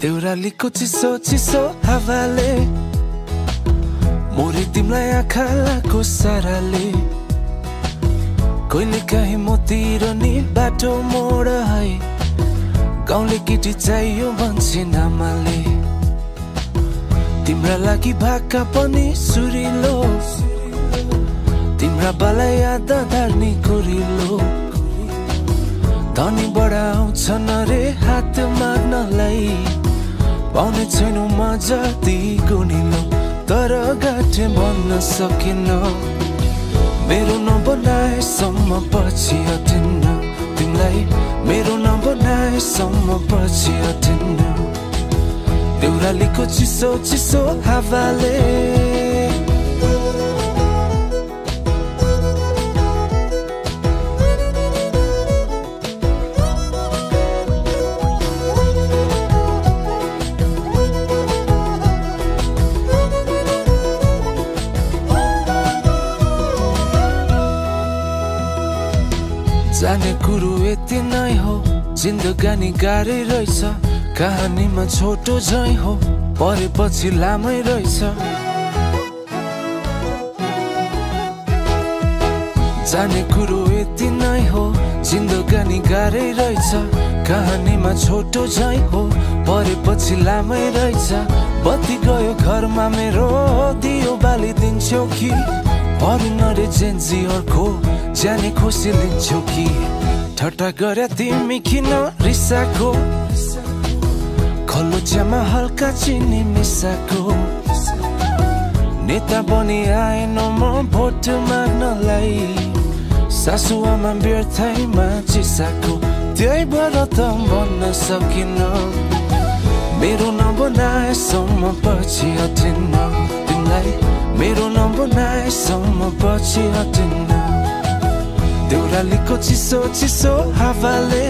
देउरालीको चिसो चिसो हावाले मोरी तिमलाई आँखा लाको साराले कहिले काहीँ मोतिर नि बाटो मोड है गाउँले केटी चाहियो भन्छन् आमाले तिम्रा लागि भाका पनि सुरिलो तिम्रा बाला याद धार्ने कोरिलो धनी बडा आउँछन् रे हात माग्नलाई पाउने छैनौ म जति गुनिलो तर गाठे भन्न सकिन मेरो नबनाएसम्म पछि हटिन्न तिमीलाई मेरो नबनाएसम्म पछि हटिन्न देउरालीको चिसो चिसो हावाले जाने कुरो यति नै हो जिन्दगानी गाह्रै रहेछ कहानीमा छोटो झै हो परेपछि लामै रहेछ जाने कुरो यति नै हो जिन्दगानी गाह्रै रहेछ कहानीमा छोटो झै हो परेपछि लामै रहेछ बत्ती गयो घरमा मेरो दियो बालिदिन्छौ कि परिन रे जेन्जी अर्को जाने खुसी लिन्छौ कि ठट्टा गरे तिमी किन रिसाको खल्लो चियामा हल्का चिनी मिसाको नेता बनी आएन म भोट माग्नलाई सासुआमा व्यर्थैमा चिसाको त्यही भएर त भन्न सकिन मेरो नबनाएसम्म पछि हटिन्न तिमीलाई मेरो नबनाएसम्म पछि हटिन्न देउरालीको चिसो चिसो हावाले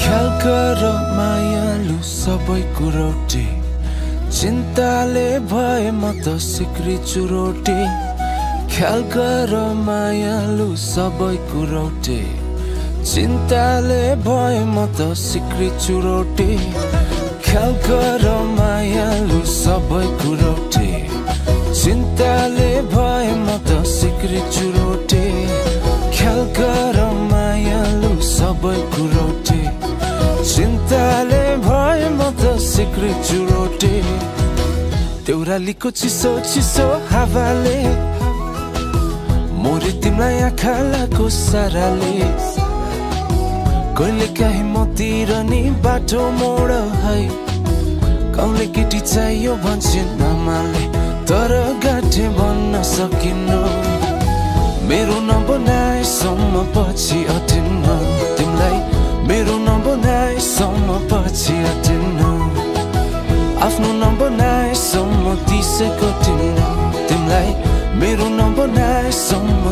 ख्याल गर मायालु सबै कुरोटी चिन्ताले भए म त सिक्री चुरोटी ख्याल गर मायालु सबै कुरोटी चिन्ताले भए म त सिक्री चुरोटी ख्याल गर मायालु सबै कुरोटी चिन्ताले भए म त सिक्री चुरोटी ख्याल गर मायालु सबै कुरोटी चिन्ताले भए म त सिक्री चुरोटी देउरालीको चिसो चिसो हावाले मोरी तिमलाई आँखा लाको साराले कहिले काहीँ मतिर नि बाटो मोड है गाउँले केटी चाहियो भन्छन् आमाले तर गाठे भन्न सकिन्न मेरो नबनाएसम्म पछि हटिन्न तिमीलाई मेरो नबनाएसम्म पछि हटिन्न आफ्नो नबनाएसम्म दिसे कटिन्न तिमीलाई मेरो नबनाएसम्म